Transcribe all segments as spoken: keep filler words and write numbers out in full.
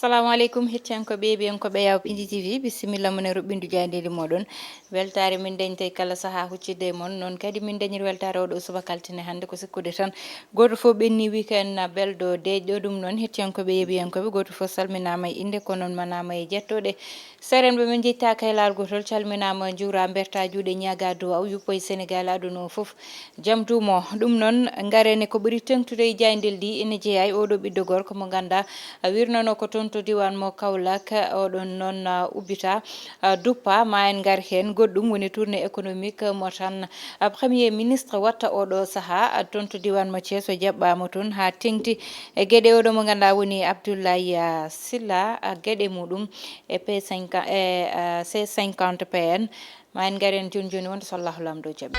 Assalamu aleykum, hettiyankooɓe, yeeɓiyankooɓe Yaw Pindi T V, bisimilla mon e ruɓɓindu jaayndeeli mooɗon. Weltaare min dañta e kala sahaa huccitde e mon. Noon kadi min dañiri weltaare oɗo subaka altine hannde, ko sikkude tan gooto fof ɓenni weekend na belɗo deeƴɗo. Ɗum noon, hettiyankooɓe, yeeɓiyankooɓe, gooto fof salminaama e innde, ko noon manaama e jettooɗe. Seerenɓe men njettaaka e laawol gootol, calminaama, njuuraa, mbertaa juuɗe, ñaagaa duwaaw, yuppo e Senegaal, aduna o fof. Jam duumo. Ɗum noon, ngaren e ko ɓuri teeŋtude e jaayndeeli ɗi, ene jeyaa e oɗo ɓiɗɗo gorko mo ngannduɗaa, a wirnanoo ko toon to diiwaan mo Kaolack, oɗon noon, a, ubbita, a, duppa, ma en ngar heen. Goɗɗum woni tournée économique mo tan, a, Premier ministre watta oɗo sahaa, a, toon to diiwaan mo Thiès, o jaɓɓaama toon haa teeŋti e geɗe oɗo mo ngannduɗaa woni Abdoulaye, a, Sylla, a, geɗe muɗum e P cinquante, e, a, C cinquante P N. Ma en ngar heen jooni jooni wonde so Allahu Laamɗo jaɓi.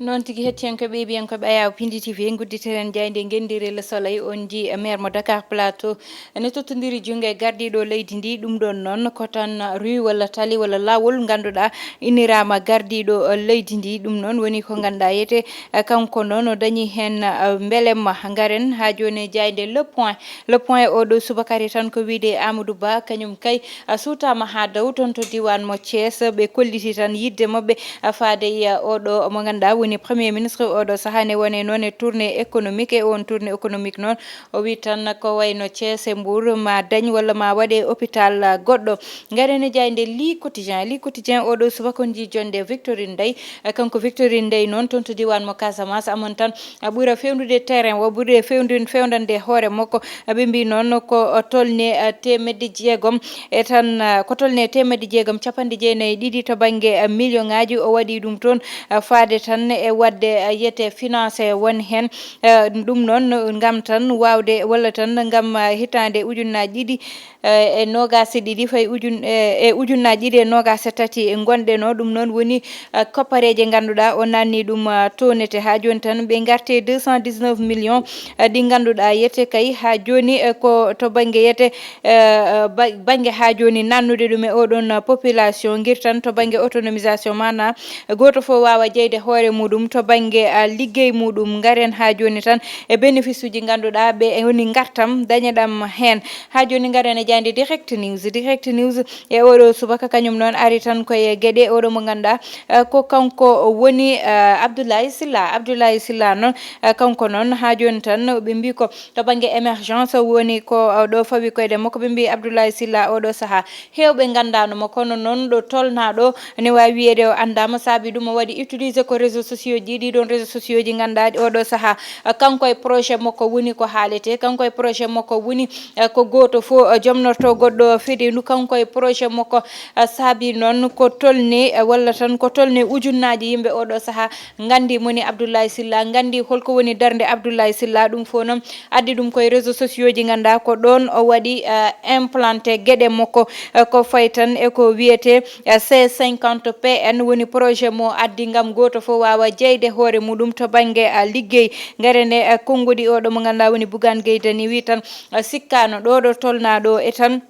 Noon tigi, hettiyankooɓe, yeeɓiyankooɓe Ayaw Pindi T V, ngudditiren jaaynde ngenndire Le Soleil, on nji maire mo Dakar Plateau ne tottondiri junngo e gardiiɗo leydi ndi. Ɗum ɗoon noon ko tan rue walla tali walla laawol ngannduɗaa inniraama gardiiɗo leydi ndi. Ɗum noon woni ko ngannduɗaa yete, eh, kanko noon o dañi heen, eh, mbelemma. Ngaren haa jooni e jaaynde Le Point. Le Point oɗo subaka ari tan ko wiyde Amadou Ba, kañum kay, a, suutaama haa daw toon to diiwaan mo Thiès. Ɓe kolliti tan yiɗde maɓɓe, a, faade e, a, oɗo mo ngannduɗaa woni Premier ministre oɗo sahaa, ne woni noon e tournée économique. E oon tournée économique noon, o wi tan ko wayno Thiès e Mbour ma dañ walla ma waɗe hôpital, a, goɗɗo. Ngaren e jaaynde Le Quotidien. Le Quotidien oɗo subaka on nji jonnde Victorine Ndeye. E, kanko Victorine Ndeye noon toon to diiwaan mo Casamance, amen tan a, ɓura feewndude terrain o, ɓuri feewndun-, feewndande hoore makko. A, ɓe mbii noon ko, a, tolni, a, teemedde jeegom e tan, a, ko tolni teemedde jeegom cappanɗe jeenayi e ɗiɗi to bannge, a, million ŋaaji. O waɗi ɗum toon, a, faade tan e waɗde, a, yete financé won heen. A, ɗum noon ngam tan waawde walla tan ngam, a, hitaande ujunnaaji ɗiɗi e, e noogaas e ɗiɗi fayi ujun-, e, e ujunnaaji ɗiɗi e noogaas e tati ngonɗen o. Ɗum noon woni, e, koppareeje ngannduɗaa o naatni ɗum, e, townete. Haa jooni tan ɓe ngarti e deux cent dix-neuf millions, e, ɗi ngannduɗaa yete kay haa jooni, e, ko to bannge yete, e, e, ba-, bannge haa jooni naatnude ɗum e oɗon, e, population ngir tan to bannge autonomisation maanaa gooto fof waawa jeyde hoore muɗum to bannge, a, liggey muɗum. Ngaren haa jooni tan e bénéfice uji ngannduɗaa ɓe e woni ngartam dañeɗam heen. Haa jooni ngaren e jaaynde Direct News. Direct News e oɗo subaka kañum noon ari tan koye geɗe oɗo mo ngannduɗaa, a, ko kanko woni, a, Abdoulaye Sylla. Abdoulaye Sylla noon, a, kanko noon haa jooni tan ɓe mbii ko to bannge émergence woni ko, a, ɗo fawi koyɗe makko. Ɓe mbii Abdoulaye Sylla oɗo sahaa heewɓe nganndaano mo, kono noon ɗo tolnaa ɗo ne waawi wiyeede o anndaama, saabi ɗum o waɗi utilisé ko réseaux sociaux ji, ɗii ɗoon réseaux sociaux ji ngannduɗaa oɗo sahaa. A, kanko e projet makko woni ko haaletee, kanko e projet makko woni, a, ko gooto fof, a, jomnorto goɗɗo fedeendu, kanko e projet makko, a, saabi noon ko tolni, a, walla tan ko tolni ujunnaaji yimɓe oɗo sahaa nganndi moni Abdoulaye Sylla, nganndi holko woni darnde Abdoulaye Sylla. Ɗum fof noon addi ɗum koye réseaux sociaux ji, ngannduɗaa ko ɗoon o waɗi, eh, implanté geɗe makko, eh, ko fayi tan e ko wiyetee, eh, C cinquante P N, woni projet mo addi ngam gooto fof waawa jeyde hoore muɗum to bannge, eh, liggey. Ngaren e, eh, konnguɗi oɗo mo ngannduɗaa woni Bougane Gueye Dany, wi tan, eh, sikkaano ɗo ɗo tolnaa ɗo e tan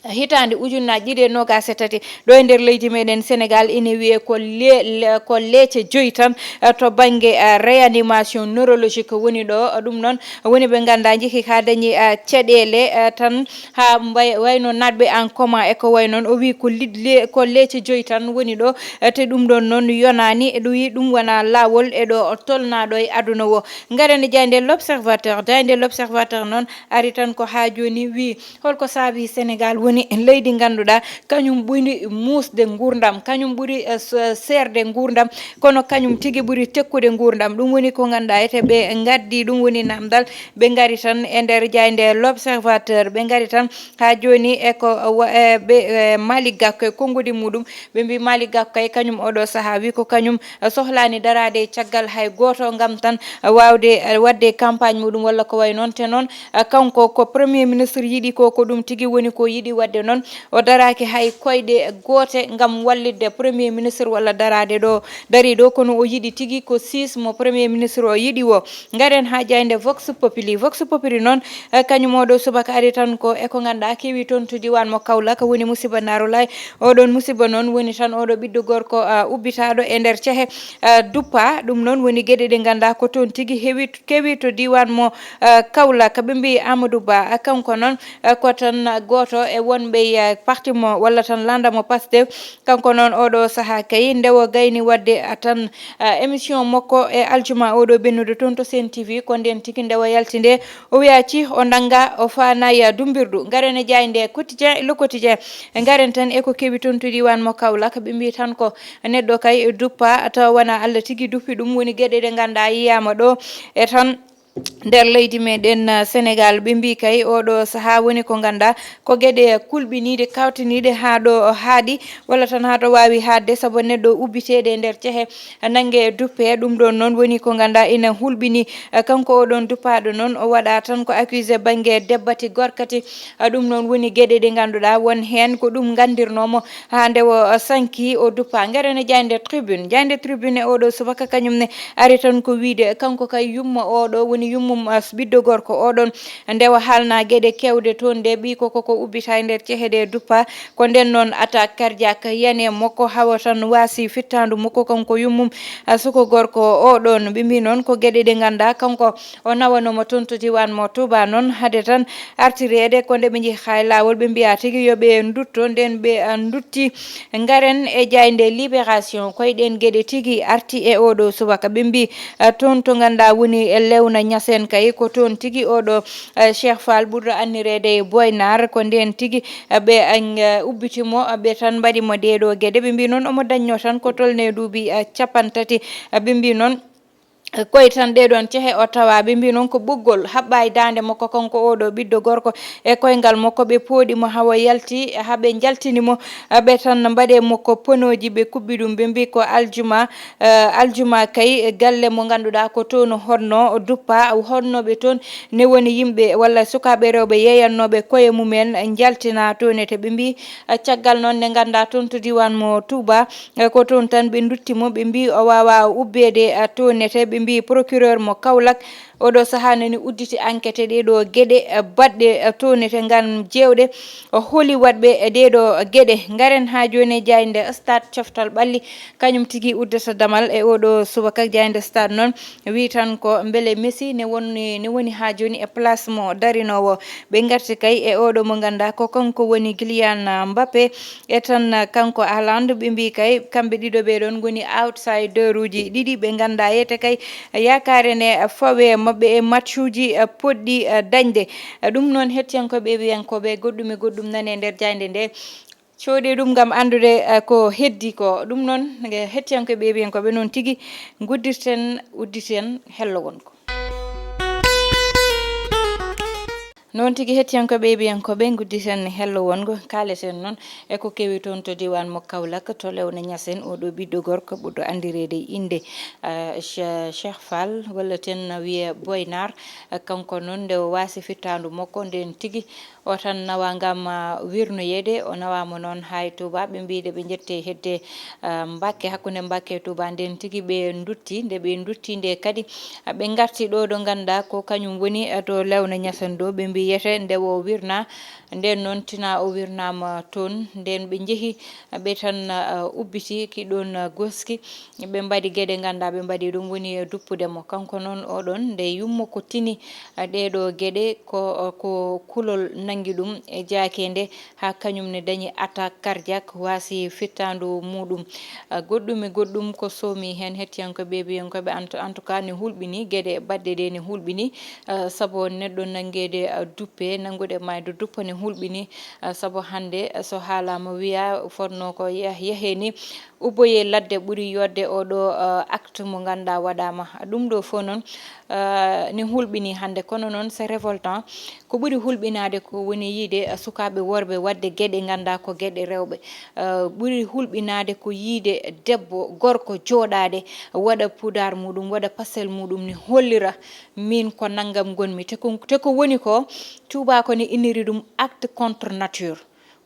hitaande ujunnaaji ɗiɗi e noogaas e tati, ɗo e nder leydi meɗen Senegaal, ene wiyee ko le-, le-, ko leece joyi tan, eh, to bannge, eh, réanimation neurologique woni ɗo. Ɗum noon, woni ɓe ngannduɗaa njehii haa dañi, eh, caɗeele, eh, tan haa mbay-, wayno naatɓe en coma e ko wayi noon. O wii ko lid-, le-, ko leece joyi tan woni ɗo, eh, te ɗum ɗoon noon yonaani. E ɗum wii ɗum wonaa laawol e ɗo tolnaa ɗo e aduna o. Ngaren e jaaynde L'Observateur. Jaaynde L'Observateur noon ari tan ko haa jooni wii holko saabi Senegaal woni leydi ngannduɗaa kañum ɓuri muusde nguurndam, kañum ɓuri, eh, s-, seerde nguurndam, kono kañum tigi ɓuri tekkude nguurndam. Ɗum woni ko ngannduɗaa ete ɓe ngaddi, ɗum woni namdal. Ɓe ngari tan e nder jaaynde L'Observateur, ɓe ngari tan haa jooni e ko wa-, e ɓe, e Malick Gakou e konnguɗi muɗum. Ɓe mbii Malick Gakou kay kañum oɗo sahaa wi ko kañum sohlaani daraade e caggal hay gooto ngam tan waawde waɗde campagne muɗum walla ko wayi noon. Te noon, kanko ko Premier ministre yiɗi ko, ko ɗum tigi woni ko yiɗi. Wadde noon, o daraaki hay koyɗe goote ngam wallitde Premier Ministre walla daraade ɗo, darii ɗo, kono o yiɗi tigi ko six mo Premier Ministre o yiɗi o. Ngaren haa jaaynde Vox Populi. Vox Populi noon, eh, kañum oɗo subaka ari tan ko e ko ngannduɗaa kewi toon to diiwaan mo Kaolack, woni musiba Naarulaay. Oɗon musiba noon woni tan oɗo ɓiɗɗo gorko, ah, ubbitaaɗo e nder cehe, ah, duppa. Ɗum noon woni geɗe ɗe ngannduɗaa ko toon tigi heewi, kewi to diiwaan mo, ah, Kaolack. Ɓe mbiyi Amadou Ba, ah, kanko noon, ah, ko tan gooto e wonɓe, ah, parti mo walla tan lannda mo Pastef. Kanko noon oɗo sahaa kay nde o gayni waɗde, ah, tan, ah, émission makko e aljuma oɗo ɓennude toon to Sen T V, ko ndeen tigi nde o yalti nde, o wiya ci o nannga o faanaaya dumbirdu. Ngaren e jaaynde Quotidien, Le Quotidien. Ngaren tan e ko kewi toon to diiwaan mo Kaolack. Ɓe mbiyi tan ko neɗɗo kay duppa tawa wona Allah tigi duppi ɗum, woni geɗe ɗe ngannduɗaa yiyaama ɗo e tan nder leydi meɗen, uh, Sénégal. Ɓe mbiyi kay oɗo sahaa woni ko ngannduɗaa ko geɗe kulɓiniiɗe, kawtiniiɗe haa ɗo haaɗi, walla tan haa ɗo waawi haaɗde, sabu neɗɗo ubbiteede e nder cehe nannge duppe. Ɗum ɗoon noon woni ko ngannduɗaa ina hulɓini, eh, kanko oɗon duppaaɗo noon, o waɗa tan ko accusé bannge debbati gorkati. Eh, ɗum noon woni geɗe ɗe ngannduɗaa won heen ko ɗum nganndirnoomo haa nde o, eh, sanki o duppa. Ngaren e jaaynde Tribune. Jaaynde Tribune e oɗo subaka kañum ne ari tan ko wiyde kanko kay yumma oɗo woni yummum, eh, ɓiɗɗo gorko oɗon. Nde o haalna geɗe keewɗe toon, nde ɓiy ko koko ubbita e nder cehe ɗe duppa. Ko nden noon attaque cardiaque yani e makko, hawa tan waasi fittaandu makko kanko yummum, a, suko gorko o ɗoon. Ɓe mbii noon ko geɗe ɗe ngannduɗaa kanko o nawanooma toon to diiwaan mo Touba noon, hade tan artireede ko nde ɓe njehi haa e laawol, ɓe mbiya tigi yo ɓe ndutto. Nden ɓe, a, ndutti. Ngaren e jaaynde Libération, koye ɗeen geɗe tigi arti e oɗo subaka. Ɓe mbii, a, toon to ngannduɗaa woni e Lewna Ñaseen kay, ko toon tigi oɗo, a, Cheikh Fall ɓurɗo annireede e Boy Naar, ko ndeen tigi, a, ɓe, a, ubbiti mo, a, ɓe tan mbaɗi mo ɗee ɗoo geɗe. Ɓe mbii noon omo dañnoo tan ko tolnee duuɓi, a, cappanɗe tati. A, ɓe mbii noon, a, koye tan ɗee ɗoon cehe o tawaa. Ɓe mbii noon ko ɓoggol haɓɓaa e daande makko kanko oɗo ɓiɗɗo gorko e koyngal makko. Ɓe pooɗi mo haa o yalti, haa ɓe njaltini mo, a, ɓe tan mbaɗi mo ko ponooji, ɓe kuɓɓi ɗum. Ɓe mbii ko aljuma, a, aljuma kay galle mo ngannduɗaa ko toon o hotnoo, o duppa, o hotnooɓe toon ne woni yimɓe walla sukaaɓe rewɓe yeeyannooɓe koye mumen njaltina toon ete. Ɓe mbii, a, caggal noon nde ngannduɗaa toon to diiwaan mo Touba, a, ko toon tan ɓe ndutti mo, ɓe mbii o waawaa ubbeede, a, toon ete. Ɓe mbii procureur mo Kaolack oɗo sahaa nani udditi enquête e ɗee ɗoo geɗe, a, baɗɗe, a, toon ete ngam jeewde, a, holi waɗɓe e ɗee ɗoo geɗe. Ngaren haa jooni e jaaynde Stade coftal ɓalli, kañum tigi uddata damal e oɗo subaka. Jaaynde Stade noon wii tan ko mbele Messi ne woni, ne woni haa jooni e place mo darinoowo. Ɓe ngarti kay e oɗo mo ngannduɗaa ko kanko woni Kylian Mbappé e tan kanko Haaland. Ɓe mbii kay kamɓe ɗiɗo ɓee ɗoon ngoni outsideruuji ɗiɗi ɓe ngannduɗaa yete kay yaakaare ne fawe maɓɓe e matchuuji, eh, poɗɗi, eh, dañde. Eh, ɗum noon hettiyankooɓe e wiyankooɓe goɗɗum e goɗɗum nane e nder jaaynde nde. Coodi ɗum ngam anndude, eh, ko heddi ko. Ɗum noon, eh, hettiyankooɓe e wiyankooɓe noon tigi nguddirten, udditen hello wonko. Noon tigi hettiyankooɓe e wiyankooɓe ngudditen hello wongo. Kaaleten noon e ko kewi toon to diiwaan mo Kaolack to Lewna Ñaseen, oɗo ɓiɗɗo gorko ɓurɗo anndireede e innde, eh, Che-, Cheikh Fall, walla ten wiye Boy Naar. Eh, kanko noon nde o waasi fittaandu makko ndeen tigi, o tan nawa ngam, ah, wirnoyeede. O nawaama noon haa e Touba. Ɓe mbii nde ɓe njetti hedde, ah, Mbakke, hakkunde Mbakke e Touba ndeen tigi ɓe ndutti. Nde ɓe ndutti nde kadi, ah, ɓe ngarti ɗo ɗo ngannduɗaa ko kañum woni, ah, to Lewna Ñaseen ɗo. Ɓe mbii yete nde o wirna, ndeen noon tina o wirnaama toon. Ndeen ɓe njehi, ah, ɓe tan, ah, ubbiti ki ɗoon, ah, goski. Ɓe mbaɗi geɗe ngannduɗaa ɓe mbaɗi ɗum woni duppude mo. Kanko noon oɗon nde yummo ko tini, ah, ɗee ɗoo geɗe ko, ah, ko kulol nanngi ɗum e jaakeende haa kañum ne dañi attaque cardiaque waasi fittaandu muɗum. Ah, goɗɗum e goɗɗum ko soomi heen hettiyankooɓe e wiyankooɓe en, en tout cas ne hulɓini geɗe baɗɗe ɗe ne hulɓini, ah, sabu neɗɗo nanngeede, ah, duppe, nanngude maayde duppa ne hulɓini, ah, sabu hannde, ah, so haalaama wiya fotnoo ko yah-, yahee ni, ubboyee ladde ɓuri yodde oɗo, eh, acte mo ngannduɗaa waɗaama. Ɗum ɗo fof noon, eh, ne hulɓini hannde, kono noon c'est révoltant. Ko ɓuri hulɓinaade ko woni yiide, eh, sukaaɓe worɓe waɗde geɗe ngannduɗaa ko geɗe rewɓe. Eh, ɓuri hulɓinaade ko yiide debbo, gorko jooɗaade, waɗa pudaar muɗum, waɗa pasel muɗum, ne hollira miin ko nanngam ngonmi. Te ko, te ko woni ko, tuubaako ne inniri ɗum acte contre nature.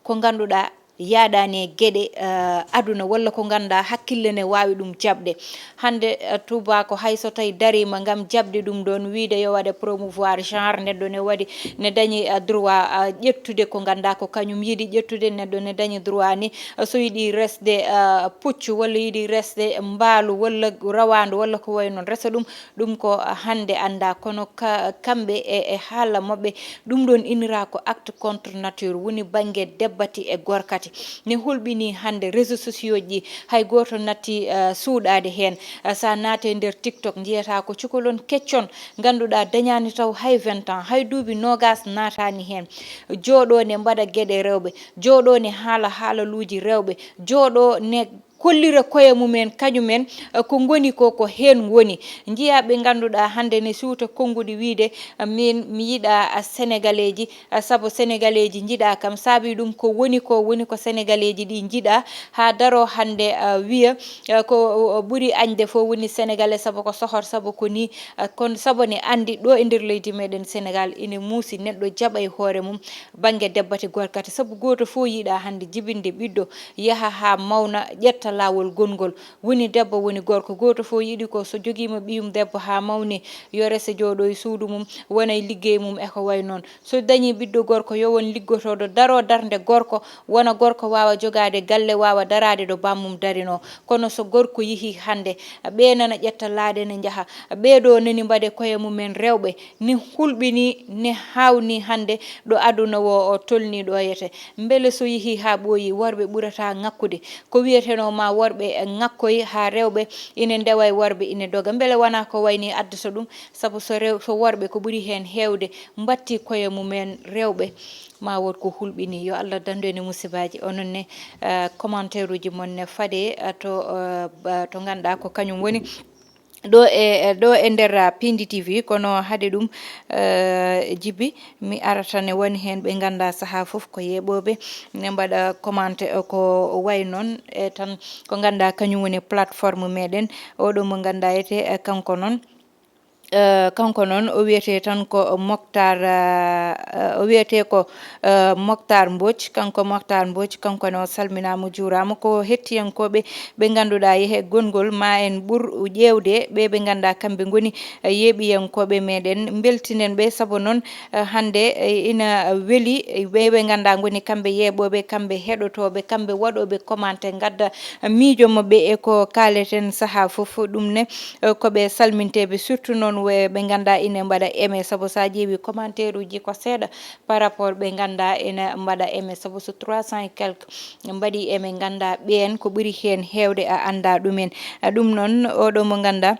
ko ngannduɗaa yaaɗaani e geɗe, eh, aduna, walla ko ngannduɗaa hakkille ne waawi ɗum jaɓde. Hannde, eh, tubaako hay so tawi dariima ngam jaɓde ɗum ɗoon, wiyde yo waɗe promouvoir genre, neɗɗo ne waɗi, ne dañi, eh, droit, eh, ƴettude ko ngannduɗaa ko kañum yiɗi ƴettude, neɗɗo ne dañi droit ni, eh, so yiɗi resde, eh, puccu, walla yiɗi resde mbaalu, walla rawaandu, walla ko wayi noon, resa ɗum. Ɗum ko hannde anndaa, kono ka-, kamɓe e, e haala maɓɓe, ɗum ɗoon innira ko acte contre nature, woni bannge debbati e gorkati. Ne hulɓinii hannde réseaux sociaux ji, hay gooto natti, eh, suuɗaade heen. Eh, so a naati e nder TikTok, njiyataa ko cukalon keccon, ngannduɗaa dañaani taw hay vingt ans, hay duuɓi noogaas naataani heen. Jooɗoo ne mbaɗa geɗe rewɓe, jooɗoo ne haala haalaluuji rewɓe, jooɗoo ne kollira koye mumen kañumen, eh, ko ngoni ko, ko heen ngoni. Njiyaa ɓe ngannduɗaa hannde ne suuta konnguɗi wiyde, eh, min mi yiɗaa, eh, Senegaleeji, eh, sabu Senegaleeji njiɗaa kam. Saabii ɗum ko woni ko, woni ko Senegaleeji ɗi njiɗaa, haa daroo hannde, eh, wiya, eh, ko, o, o ɓuri añde fof woni Senegale, sabu ko sohor, sabu ko nii, eh, kono sabu ne anndi ɗo e nder leydi meɗen Senegal ine muusi, neɗɗo jaɓa e hoore mum bannge debbati gorkati, sabu gooto fof yiɗaa hannde jibinde ɓiɗɗo yaha haa mawna, ƴetta laawol gongol. Woni debbo, woni gorko, gooto fof yiɗi ko so jogiima ɓiyum debbo haa mawni, yo rese jooɗo e suudu mum, wona e liggey mum e ko wayi noon. So dañii ɓiɗɗo gorko, yo won liggotooɗo, daroo darnde gorko, wona gorko waawa jogaade galle, waawa daraade ɗo bammum darinoo. Kono so gorko yehii hannde, ɓee nana ƴetta laaɗe ne njaha, ɓee ɗo nani mbaɗe koye mumen rewɓe, ni hulɓinii, ni haawnii hannde ɗo aduna o, o tolnii ɗo yete. Mbele so yehii haa ɓooyi, worɓe ɓurata ŋakkude? Ko wiyetenoo ma worɓe ŋakkoy haa rewɓe ine ndewa e worɓe ine doga. Mbele wonaa ko wayi nii addata ɗum? Sabu so rew-, so worɓe ko ɓuri heen heewde mbattii koye mumen rewɓe, ma wood ko hulɓinii. Yo Allah danndu en e musibaaji. Onon ne, eh, commentaire uji mon ne fade, eh, to, eh, ba-, to ngannduɗaa ko kañum woni ɗo e, e, ɗo e nder, ah, Pindi T V, kono hade ɗum, eh, Jibi, mi arata ne woni heen ɓe ngannduɗaa sahaa fof ko yeeɓooɓe ne mbaɗa commenté, eh, ko wayi noon, e tan ko ngannduɗaa kañum woni plateforme meɗen, oɗo mo ngannduɗaa etee, eh, kanko noon, eh, kanko noon o wiyetee tan ko Moctar, eh, eh, o wiyetee ko, eh, Moctar Mbodj, kanko Moctar Mbodj, kanko ne o salminaama, o juuraama. Ko hettiyankooɓe ɓe ngannduɗaa yehe gonngol ma en ɓur ƴeewde, ɓe ɓe ngannduɗaa kamɓe ngoni, eh, yeeɓiyankooɓe meɗen. Mbeltinen ɓe, sabu noon, eh, hannde, eh, ina weli, eh, ɓe ɓe ngannduɗaa ngoni kamɓe yeeɓooɓe, kamɓe heɗotooɓe, kamɓe waɗooɓe commenté, ngadda, eh, miijo maɓɓe e ko kaaleten sahaa fof. Ɗum ne, eh, ko ɓe salminteeɓe, surtout noon we-, ɓe ngannduɗaa ina mbaɗa aimé, sabu so a ƴeewi commentaire uji ko seeɗa par rapport ɓe ngannduɗaa ina mbaɗa aimé, sabu so trois cents et quelques mbaɗi aimé, ngannduɗaa ɓeen ko ɓuri heen heewde a anndaa ɗumen. Ah, ɗum noon, oɗo mo ngannduɗaa,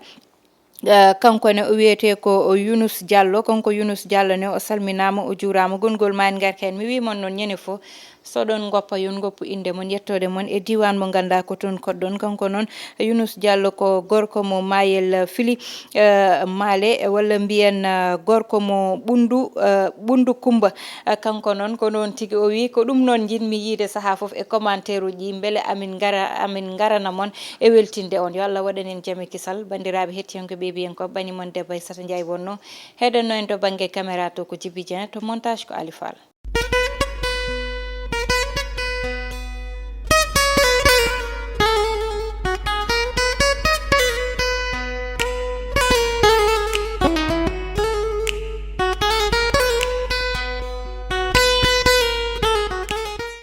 ah, kanko ne o wiyetee ko o Younous Diallo, kanko Younous Diallo ne o salminaama, o juuraama, gonngol ma en ngarka heen. Mi wii mon noon ñande fof, so ɗon ngoppa, yon ngoppu innde mon, yettoode mon e diiwaan mo ngannduɗaa ko toon koɗɗon. Kanko noon, Younous Diallo ko gorko mo Mayel Fili, eh, Maale, eh, walla mbiyen, eh, gorko mo Ɓunndu, eh, Ɓunndu Kummba. Eh, kanko noon ko noon tigi o wii, ko ɗum noon njiɗmi yiide sahaa fof e commentaire uji, mbele amin ngara, amin ngarana mon e weltinde on. Yo Allah waɗan en jam e kisal, banndiraaɓe hettiyankooɓe, ɓe mbiyen ko bani mon debbo Aissata Ndiaye wonnoo. Heɗanno en to bannge caméra to ko Djiby Dieng, to montage ko Ali Fall.